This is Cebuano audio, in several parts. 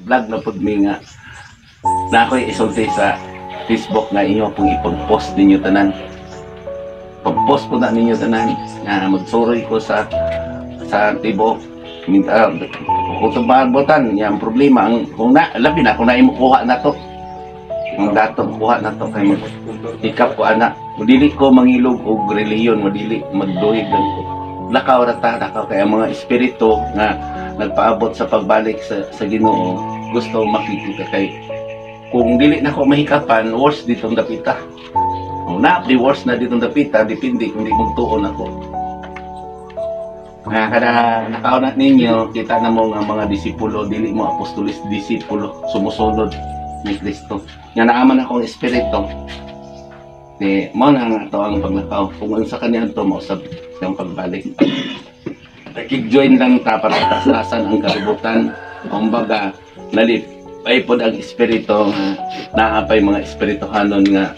Mag-vlog na pud mi nga na ako'y isulti sa Facebook nga inyo pong ipag-post ninyo tanan. Pag-post po na ninyo tanan nga magsuroy ko sa tibuok minta kung maabutan niya ang problema ang kung na labi na kung na imo kuha na to ang dato kuha na to kay ikap ko ana dili ko mangilog og relihiyon, dili magduhig lang ko, lakaw ra ta, lakaw kay ang mga espiritu nga nagpaabot sa pagbalik sa Ginoo gusto makikita kay kung dili na ko mahikapan, worse ditong dapita. Kung na di worse na ditong dapita, depende kung di magtuon ako. Nga kada nakauna ninyo, kita na mo nga mga disipulo, dili mo apostolis, disipulo, sumusunod ni Kristo. Nga naaman akong espiritu, di mo na nga ito ang paglakaw. Kung unsa kaniya ito, mausab siyang pagbalik. Nakig-join lang ta para katasasan ang kalibutan. Kumbaga, nalip ay pod ang espiritu nga naapay mga espirituhanon nga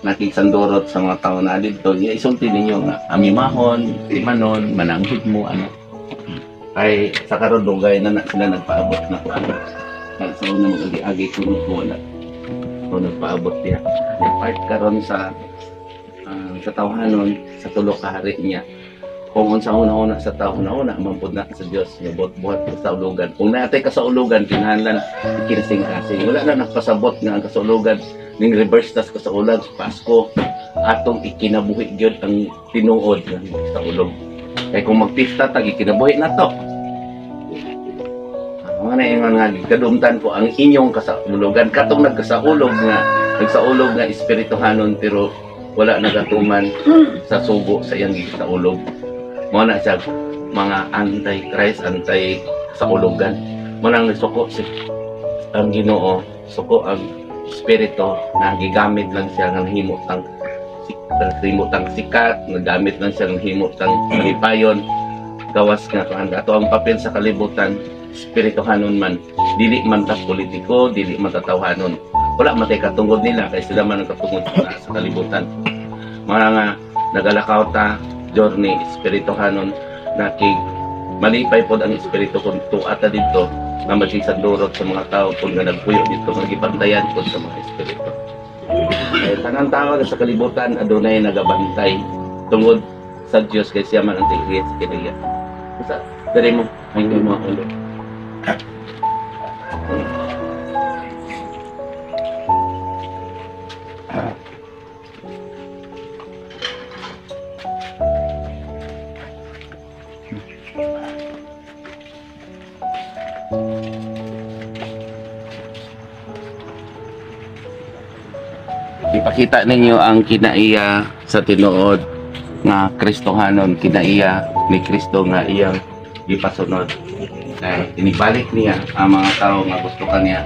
nakigsandurot sa mga tao na dito. Isulti ninyo nga amimahon, timanon, mananghid mo, ano. Ay sa karon dugay na sila nagpaabot na ko. Nagsaon na mag-agi-agi kuno ko wala. So nagpaabot niya. Yung part karon sa tawhanon sa tulo ka hari niya. Kung unsa una-una sa tao, una-una man pud na sa Dios nga buhat kasaulugan. Kung naatay kasaulugan kinahanglan kinsing-kasing. Wala na nagpasabot nga ang kasaulugan ning reverse tas kasaulag sa Pasko atong ikinabuhi gyud ang tinuod nga sa ulog. Kay kung magpista tag ikinabuhi na to. Mga na ingon nga kadumtan ko ang inyong kasaulugan katong nagkasaulog nga nagsaulog nga espirituhanon pero wala nagatuman sa sugo sa iyang gisaulog. Mo na siya mga anti-Christ, anti-saulugan. Mo nang nisuko si ang Ginoo, suko ang espiritu na gigamit lang siya nga nahimo tang sikat, nagamit lang siya nahimo tang malipayon. Gawas nga kuan ato ang papel sa kalibutan, espirituhanon man, dili man ta politiko, dili man ta tawhanon. Wala man tay katungod nila kay sila man ang katungod sa kalibutan. Mga nga nagalakaw ta journey espirituhanon nakig malipay pod ang espiritu kung tuwa ta didto nga magsisandurot sa mga tao kung nga nagpuyo dito nga gibantayan pod sa mga espiritu. Kaya tanang tao sa kalibutan adunay nagabantay tungod sa Dios kay siya man ang tigriya sa kinaiya. Sa diri mo ay mo ulo. Ipakita ninyo ang kinaiya sa tinuod nga Kristohanon, kinaiya ni Kristo nga iyang gipasunod. Kay inibalik niya ang mga tao nga gusto kaniya,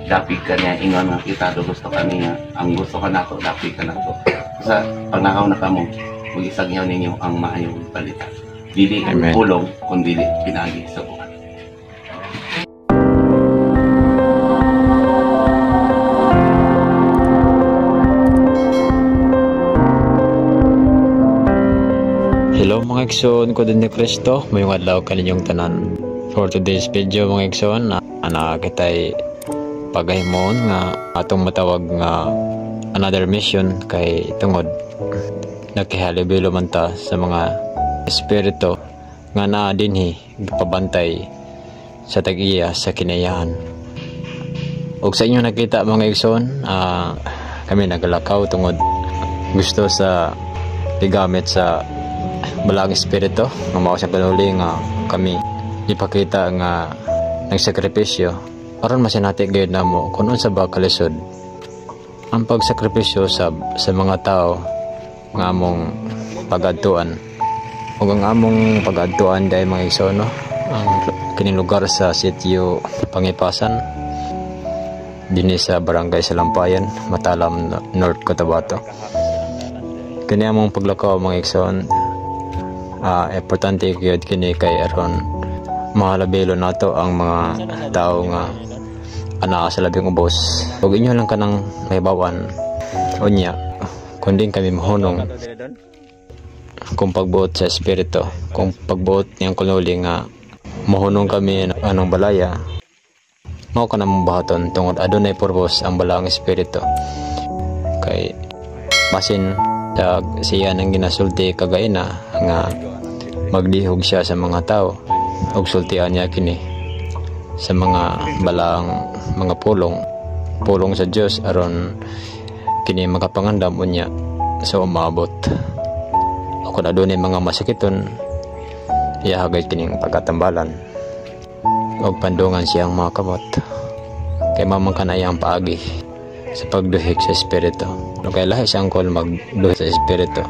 dapig kaniya, ingon nga kita do gusto kaniya, ang gusto ka nato, dapig ka nato. Sa pagnakaw na kamo, mag-isagyaw ninyo ang maayong balita. Dili pulong kun dili pinaagi sa buhat. Hello mga igsoon ko din ni Kristo, mayong adlaw kaninyong tanan. For today's video mga igsoon, kita'y pagahimon nga atong matawag nga another mission kay tungod nakihalibilo man ta sa mga espiritu nga naa dinhi gipabantay sa tag-iya sa kinayahan. Og sa inyo nakita mga igsoon, kami nagalakaw tungod gusto sa gigamit sa balaang espiritu nga mao sa kanuli nga kami ipakita nga nagsakripisyo aron masinati gayud namo kun unsa ba kalisod ang pagsakripisyo sa mga tao nga among pagadtuan. Ug ang among pagadtuan dai mga igsoon, no? Ang kining lugar sa sitio Pangipasan dinhi sa barangay Salampayan, Matalam, North Cotabato. Kini among paglakaw mga igsoon, importante gyud kini kay aron mahalabelo nato ang mga tao nga anaa sa labing ubos. Ug inyo lang kanang mahibawan unya kundi kami mahunong kung pagbuot sa espiritu, kung pagbuot niyang kululi nga mahunong kami anong balaya Mao ka namong buhaton tungod adunay purpose ang balaang espiritu. Kay basin siya nang ginasulti kagayna nga maglihog siya sa mga tao ug sultian niya kini sa mga balaang mga pulong pulong sa Dios aron kini makapangandam unya sa umaabot. O kung adunay mga masakiton, iyahagay kining pagkatambalan og pandungan siyang mga kamot kay mamang kanayang paagi sa pagduhik sa espiritu. No, kay lahi siyang call magduhik sa espiritu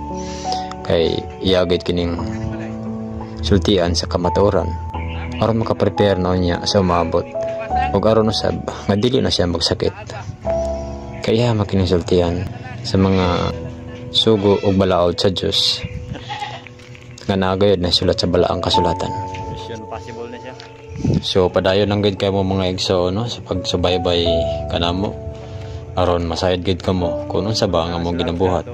kay iyagit kining sultian sa kamatuoran aron makaprepare na niya sa umaabot ug aron usab nga dili na siya magsakit. Kaya makining sultian sa mga sugo ug balaod sa Dios nga nagayod na sulat sa balaang kasulatan. Mission possible na siya. So padayon lang gid kamo mga igsoon, no, sa pagsubaybay kanamo aron masayod gid kamo kung unsa ba ang among ginabuhat.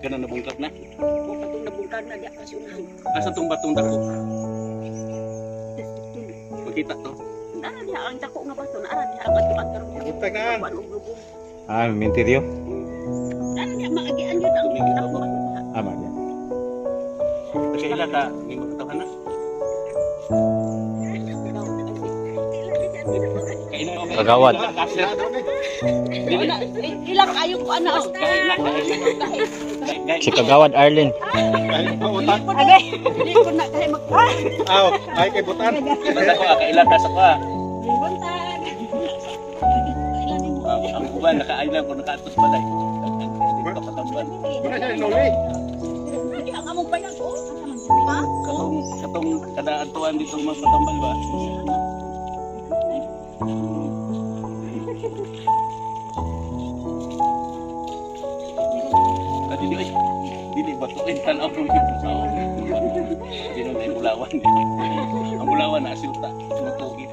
Kana nabungkag na? Batong nabungkag na diya kasi unahan. Asa tong batong dako? Makita to. Nara diha ang dako nga bato, nara diha ang adto ang Butag na. Ah, minteryo. Nara diha maagian gyud ang dako bato. Ah, maagian. Kasi ila ta nimo katahan na. Kagawad. Ilang kayo ko ana. Si Kagawad Arlene. Agay, dili ko na kay mag. Aw, ay kay butan. Basta ko kaila ka sa ko. Buntag. Ang uban nakaailan ko nakaatos balay. Dito katambal. Wala siya nuli. Ang among bayag ko. Ha? Katong katong kada adtuan dito mas matambal ba? Dili ay dili batuin tan-aw ro yung tao. Dili na bulawan. Ang bulawan na asilta, matugit.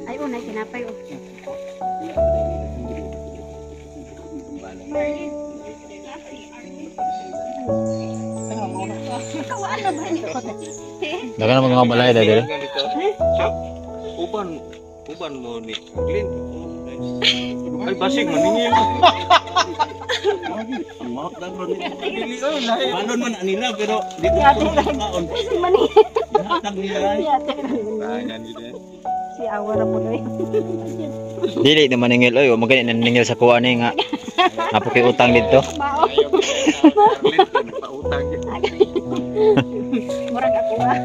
Ay, unay tinapay oh. Daga na mga balay dali. Uban, uban mo ni Glenn. Ay basig maningil. Ang mahot na bro nito. Balon man anila pero dito ko kaon. Hatag nila. Si awa ra po doy. Dili na maningil oy, magani na naningil sa kuha ni nga. Apo kay utang dito. Pautang. Murag ako ah.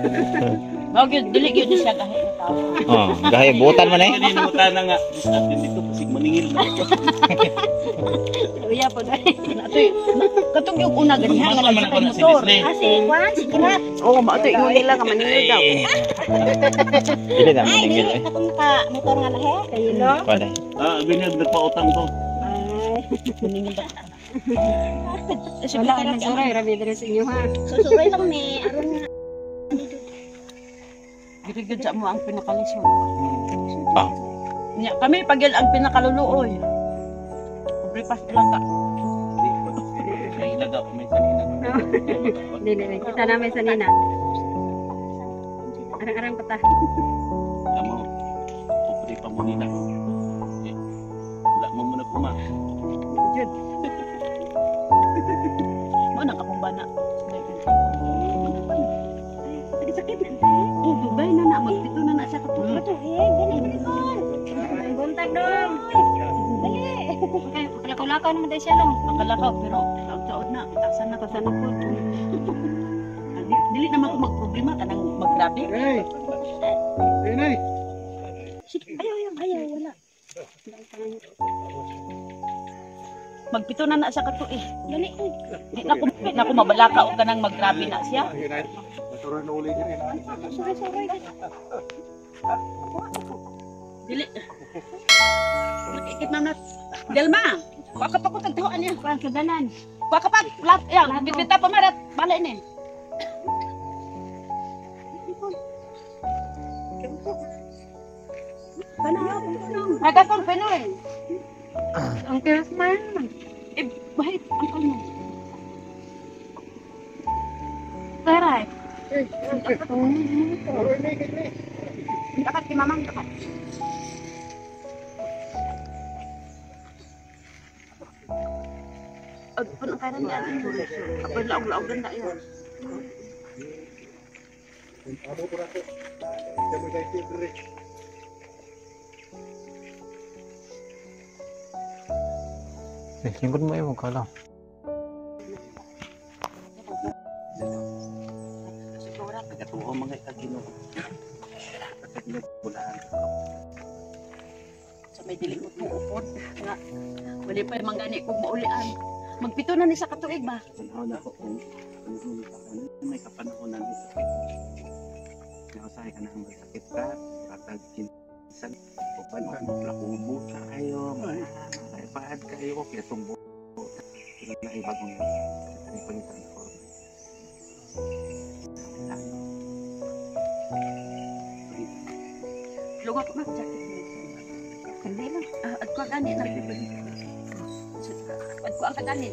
Mao gyud dili gyud siya gahi na tao. Oh, gahi buutan man eh. Kani mo na nga atin dito pasig maningil na. Uya po doy. Atoy katong yung una ganiha nga Mas man ako nagsakay na si motor. Leslie. Ah, si Juan, si Kinat. Oo, mao toy ingon nila nga maningil daw. Dili na maningil oy. Katong naka motor nga lahi. Kayo no? Kuha dai. Ah, binyag nagpautang to. Ay. Maningil daw. Wala ka nagsuray, rabi diri sa inyo ha. Susuray lang ni aron nga. Dili gyud sa mo ang pinakalisod. Ah. Nya kami pagil ang pinakaluluoy. Pobre pas lang ka. Kay ilaga ko may sanina. Dili, dili. Kita namin sa nina. Arang-arang pata. Kamo. Pobre pa mo nila. Eh, wala mo muna kuma. Jud. Mao nang akong bana. Sakit-sakit. Oh, Dubai na na magpito na na siya katulo. Eh, dali dali kon. Buntag dong. Dali. Okay, pakalakaw naman tayo siya no. Makalakaw pero taod na, tasan na Tasan na po. Dili naman ko magproblema kanang maggrabe. Hey. Hey, nay. Ayaw, ayaw, ayaw, wala. Magpito na na siya katuig. Dali. Di na ko mabalaka og kanang maggrabe na siya. Ay, nay. Sorry, sorry. Dili. Ikit na na. Delma. Kuha ka pa ko tagtuan niya. Kuan sudanan. Kuha ka pa. Plat. Yan. Bitbita pa marat. Bala ini. Nagakong Pinoy. Ang kilos man. Eh, bahit. Ang kalmo. Taray. Dakat si mamang dakat. Pun ang kairan niya. Apon laog-laog na yan. Eh, lingkod mo yung kala. Kagatuo mga kaginoo. Kaginoo bulahan. Sa may dili ko tuupod. Nga. Wali pa yung manggani kong maulian. Magpito na ni sa katuig ba? Tanaw na ko kung ano may kapanahonan ni sakit. Nausahay ka na ang magsakit ka, patag kinsan, upan o maplakubo kayo, maipaad kayo, kaya tumbo. Pero na ibagong ay palitan ko. Lugar ko na jacket mo. Kundi lang. Ah, at ko gani na. At ko ang kagani.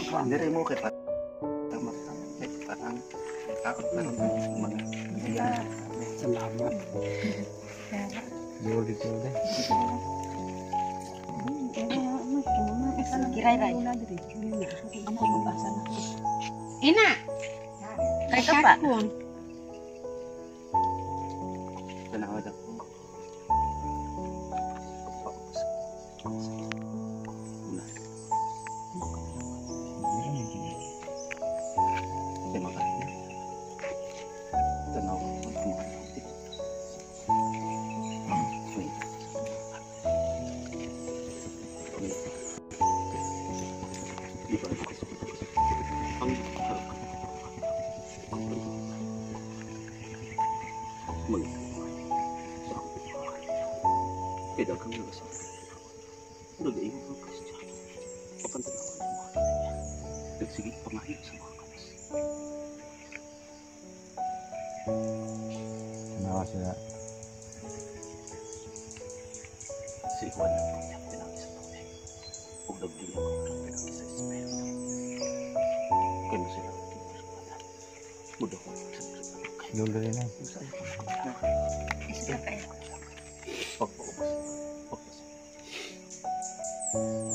Hindi mo kay tama kay parang takot na mga Salamat. Yuli yuli. Kiray ray. Amo ko basa na. Ina. Kay ka pa. Tanaw na ko. Terima kasih. Tanaw ko Wait. Wait. Kaya kang nasa. Nag-iingat ang Kristiyano. Papantanawan ng mga niya. Nagsige pangayo sa mga kamas. Tanawa sila. Si Juan ang pangyak pinagi sa tubig. Ug nagbiyak ang pinagi sa espiritu. Kaya mo sila kinirmatan. Mudo ko sa kay Yuli rin eh. sa iyo. Isa ka eh. Pagpaubos. Pagpasa.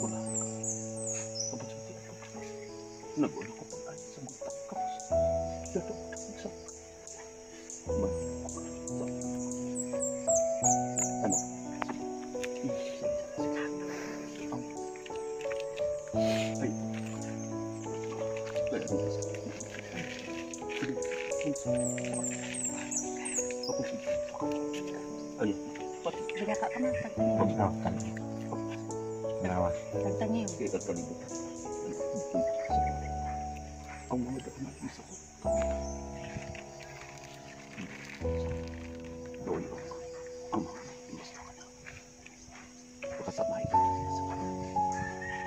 Wala ka. Kapag sa tiyan. Nagulo ko pag sa mga kapos. Dato sa ano? Ay. Ay. Biga ka man Tanawa. tagtangiw. Ang mga daan sa ko. Doon ako. Ang mga imbes na ka na. Pagkasamay ka.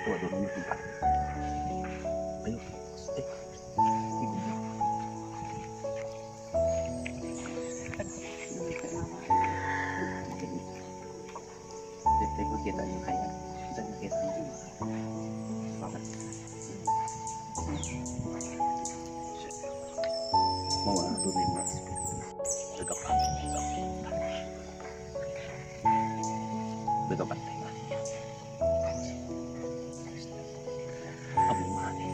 Tuwa doon ang kita. Ayun. Eh. Ikot na. Dito ko kita yung kaya. Saan nakita niyo? Bakit? Mawala doon yung mga espiritu. Nagkapangit sa Nagkapantay ka niya. Amo mali.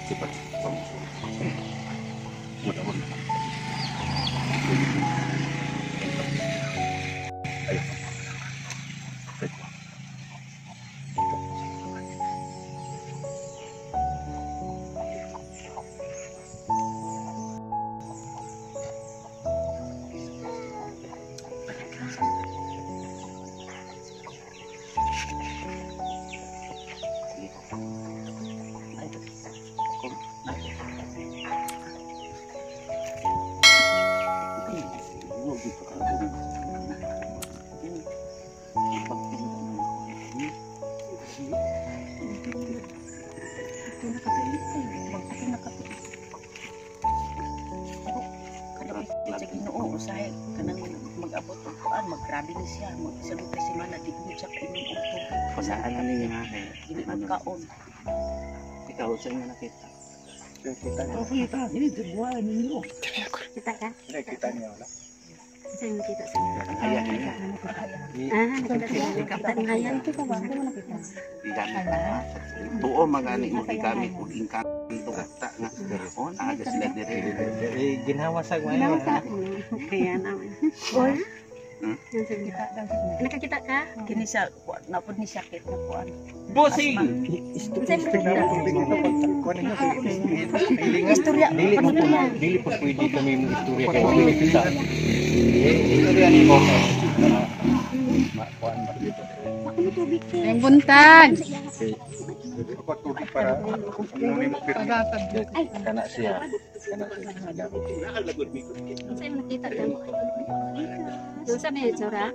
Sipat. Wala wala. Ayun. Sa Ginoo usahay kanang mag-abot og kuan, maggrabe ni siya, mag isa ka semana di mo siya kainom og tubig. Pasaan na ninyo ha kay Dili magkaon. Ikaw sa inyo nakita. Kita ka? Nakita niya wala. Saan mo nakita sa Ayan niya. Ah, nakita siya. Nakita ng hayan. Gigamit na. Tuo magani mo gigamit og engkanto kata nga. Oh, naaga sila dire. Ginhawa sa mga. Kaya naman. Oy. Nakakita ka? Kini siya kuan na pud ni siya kit na kuan. Bossing. Istorya. Dili mo po, dili po pwede kami mo istorya kay wala kita. Istorya ni mo. Makuan ba? Yung buntag. Kana siya. Kana siya. Saan mo nakita ka? Doon sa may itsura?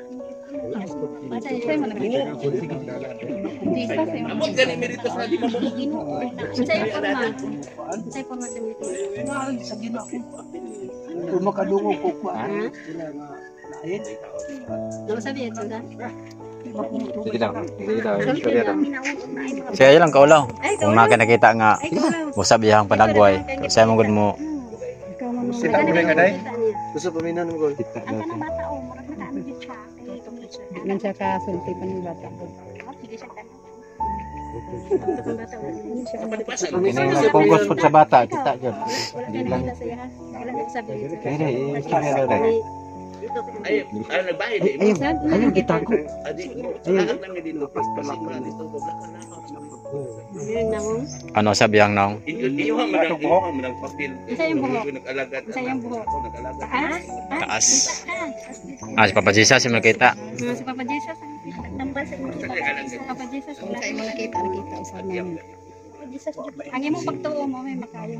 Saan mo nakita? Jesus, yung Amot gani mi dito sa di mo. Saan yung forma? Saan yung forma sa mga Kung makadungog ko pa. Ha? Doon sa may itsura? Sige daw. Sige daw. Sulti Istorya daw. lang. Sige ayo lang kaulaw. Ay, Kung na nakita nga Ay, kaulaw. usab iyang panagway. Sa mo gud mo Sita mo nga day. Gusto paminahon mo ko. Ang kanang bata, oh, murag nakaano jud siya. Nan siya kasulti pa ng bata. Sige siya tanong. Ang bata, wala Kini focus pud sa bata kita gyud. Wala ka nakita sa iya, ha? Wala ka sabi sa Kaya day, istorya daw day. Ay, ay nagbayad eh. Ayun, gitago. Adi mo. Lahat lang dito. Pasig mo lang dito. Ayun na mo. Ano usab iyang naong? Iyo man ang iyo man ang papel. Isa yung buhok. Nag-alagad. Isa yung buhok. Nag-alagad. Taas? Taas. Ka. Ah, si Papa Jesus yung nakita. Ah, si Papa Jesus. Tambal sa imong kita. Papa Jesus. Wala. Sa imong nakita, nakita usab namin. Papa Jesus. Ang imong pagtuo mo may makayo.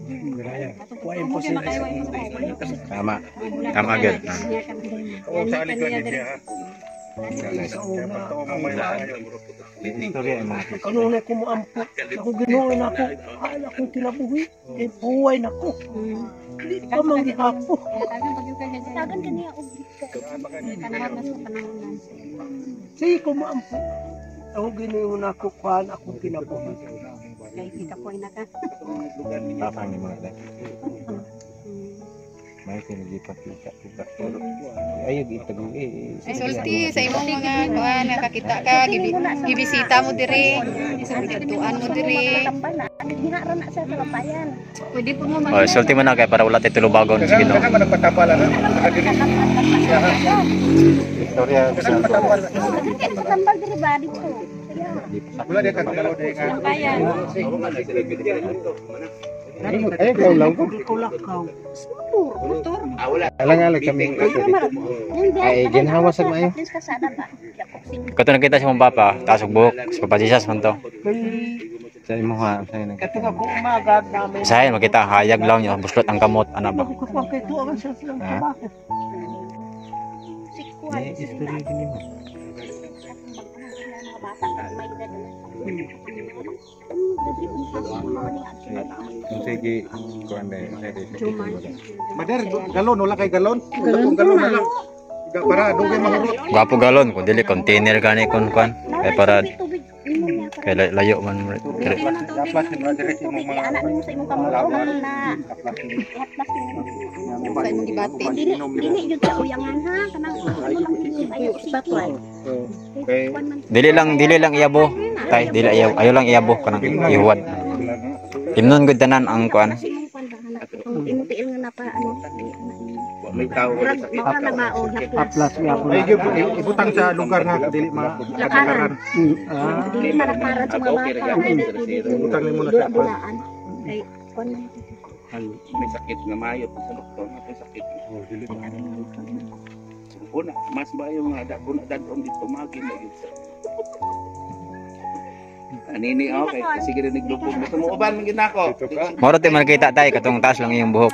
Atong pagtuo mo kay makayo ay makayo. Tama. Tama gyud. Tama. Istorya mo. Kanunay ko moampo. Ako Ginoo na ako. Ay, akong kinabuhi. Kay buhay na ko. Di pa man gihapo. Tagan kaniya og panahon mas panahon. Sige ko moampo. Ako Ginoo na ako kuan akong kinabuhi. Kay kita po ina ka. Tapang ni mga day. May kinigipat kita kita. Ayo gitago eh. Sulti sa imong mga kuan nakakita ka, gibisita mo diri, gituan mo diri. Pwede po mo Oh, sulti mo na kay para wala tay tulubagon sige no. Istorya sa Tambal diri ba dito? Wala dia kan kalau dia kan. Bayan. Ay kaulaw ko. Ko lakaw. Ah, wala. Alang-alang kami. Ay ginhawa sa maayo. Kato nakita si mong papa, taas og buhok, si Papa Jesus man to. Kay Sa imo ha, sa imo. katong ako umaga namin. Usahay makita hayag lang niya, buslot ang kamot ana ba. Ako ko kay tuwa sa silang Ha? trabaho. Eh, istorya gini mo. Sige, kuan day, sige. Mader, galon, wala kay galon. Galon, galon na lang. Para dugay mahurot. Gwapo galon kung dili container gani kun kuan. Kay para kay layo man mo. Dire. Dapat ni brother imong mga Anak nimo sa imong kamot na. Sa imong gibati. Dili dili jud sa uyangan ha kanang ano lang ayo batway. Kay Dili lang iyabo. Tay, dili ayaw, ayo lang iyabo kanang ihuwad. Imnon gud tanan ang kuan. Imong tiil nga napa ano. May tao wala sakit. Mura na ba o Aplas mi ako. Ay, ibutang sa lugar nga dili ma Lakaran. Ah. Dili marakaran sa mga bata. Ibutang nimo na sa Bulaan. Kay kuan man. May sakit nga mayo sa doktor, may sakit. Una, mas ba yung mga da, una dadon dito magi na yun sa. Anini okay, kasi gini naglupog mo. Sumuuban man gid nako. Moro ti man nakita tay katong taas lang iyong buhok.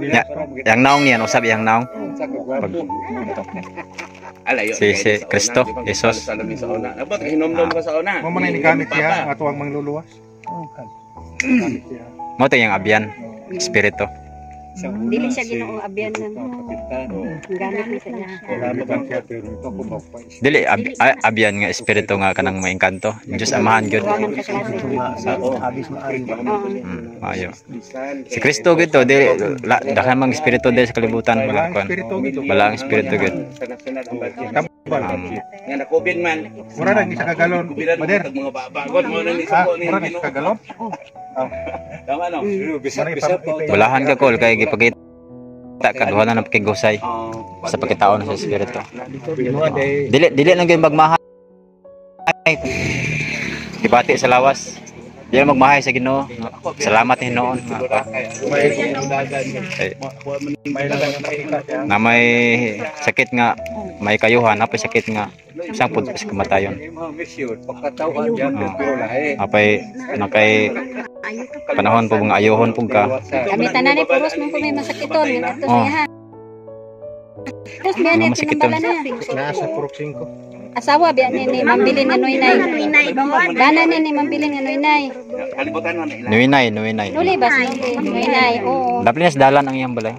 Ya, yang naong niyan usab yang naong. Pag Alayo. Si Kristo, Jesus. Sa una. Abot hinomdom ka sa una. Mo man ni gamit siya ato ang mangluluwas. Mo to yung abyan, espiritu. Dili siya Ginoo abyan ng gamit ni sa niya. Dili abyan nga espiritu nga kanang maengkanto. Diyos Amahan gyud. Ayo. Si Kristo gyud to dili daghan mang espiritu dili sa kalibutan wala kon. Wala ang espiritu gyud. Nga na COVID man. Mura na isa ka galon. Mader. Mga babagon mo na ni sa ni. Mura na isa ka galon. Tama no. Bulahan ka kol kay gipakita kaduha na pakigusay sa pagkitaon sa espiritu. Dili dili lang gyud magmahay. Gibati sa lawas. Dili magmahay sa Ginoo. Salamat hinuon. Na may sakit nga may kayuhan, apay sakit nga isang pud sa kamatayon. Apay nakay panahon po nga ayohon pug ka. Kami tanan ni puros man po may masakiton ato siya. Tapos may ano tinambala na. Nasa purok 5. Asawa biya ni Mambilin nga Nuinay. Bana ni Mambilin nga Nuinay. Kalibutan man ila. Nuinay, Nuinay. Nuli ba Nuinay? Oo. Dapli na sa dalan ang iyang balay.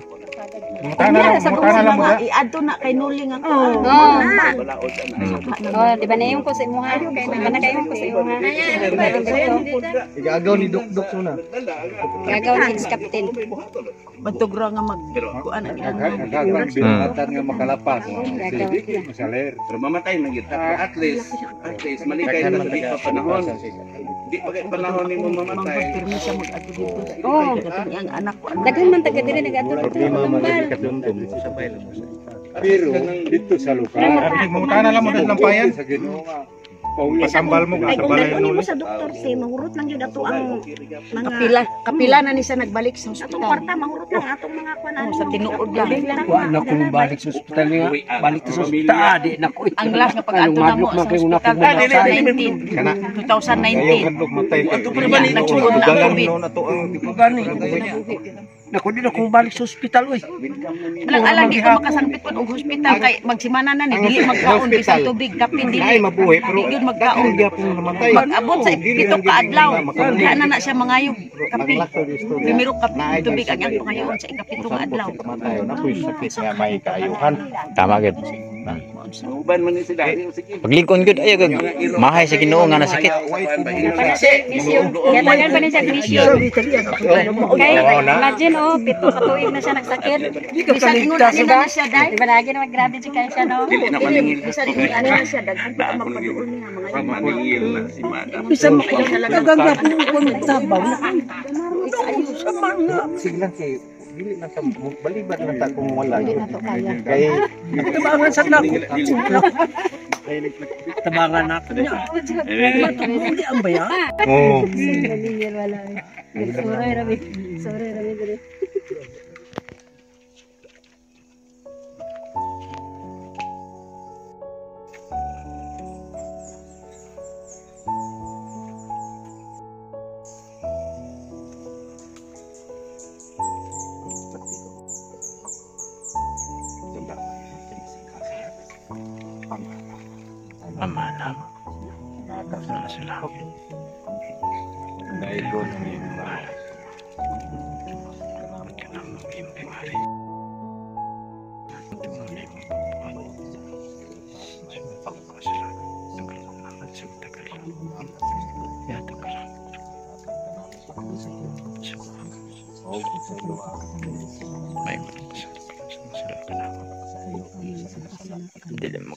Mutana lang mo da. Iadto na kay Nuli nga ko. Oo. Oh, di ba na yung ko sa imuha? Kay na kayo ko sa imuha. Igagaw ni Dukduk suna. Gagaw ni ex-captain. Bantog ra nga mag kuan ang binatan nga makalapas. Pero mamatay na gyud. At least malikay na sa di pa panahon. Di pa kay panahon nimo mamatay. Pirmi siya mag-adto dito. Oo. Ang anak ko. Daghan man taga diri nag-adto dito. Pero dito sa lugar. Mutana lang mo sa lampayan. Pasambal mo Ay sa kung balay dad-on nimo nuli. sa doktor say mahurot lang gyud ato ang mga Kapila, kapila na ni siya nagbalik sa atong ospital. kwarta mahurot lang atong mga kuan Oh, sa tinuod lang. Wa na kung balik sa ospital nga. Balik sa ospital di na ko. Ang last nga pag-adto na mo sa ospital 2019. 2019. Matay kay. Nagsugod na ang COVID. Gani. Nako di na kung balik sa ospital oy. Alang alang di ko makasangpit pud og hospital kay magsimana na ni dili magkaon bisan tubig kape dili. Ay mabuhi pero Di gyud magkaon. gyapon namatay. Mag-abot sa 7 ka adlaw. Wala na na siya mangayog kape. Primero kape tubig ang iyang pangayoon sa ikapito nga adlaw. Napoy sakit nga may kaayuhan. Tama gyud. Uban man ni sila. Sige. Paglingkon gyud ayo gyud mahay sa Ginoo nga nasakit. Gatagan pa ni siya mission. Kay imagine oh, 7 ka tuig na siya nagsakit. Bisan ingon ani na siya dai. Di ba lagi naman grabe siya kay siya no? Dili na maningil. Bisan ingon ani na siya daghan pa ang magpaduol niya mga Maningil na si madam. Bisan mo dagang gyapon ko tabang na. Sige lang kay dili lang sa balibad lang ta kung wala. Kay Tabangan sa nako. Tabangan nako niya. Hindi ang baya. oh. Sorry rabi. Sorry rabi diri. Ama na. Sila. Daigon ang iyong Dili mo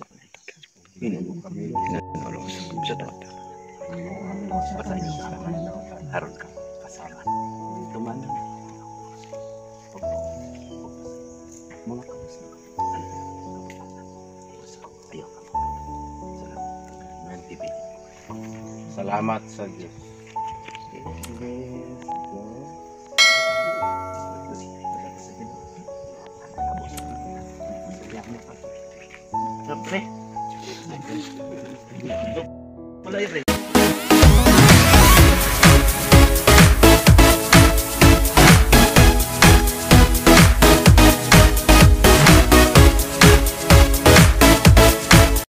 Aron ka kasama. Tuman. Mga kamusta. Ayaw ka. Salamat sa Diyos. Siyempre. Wala yun.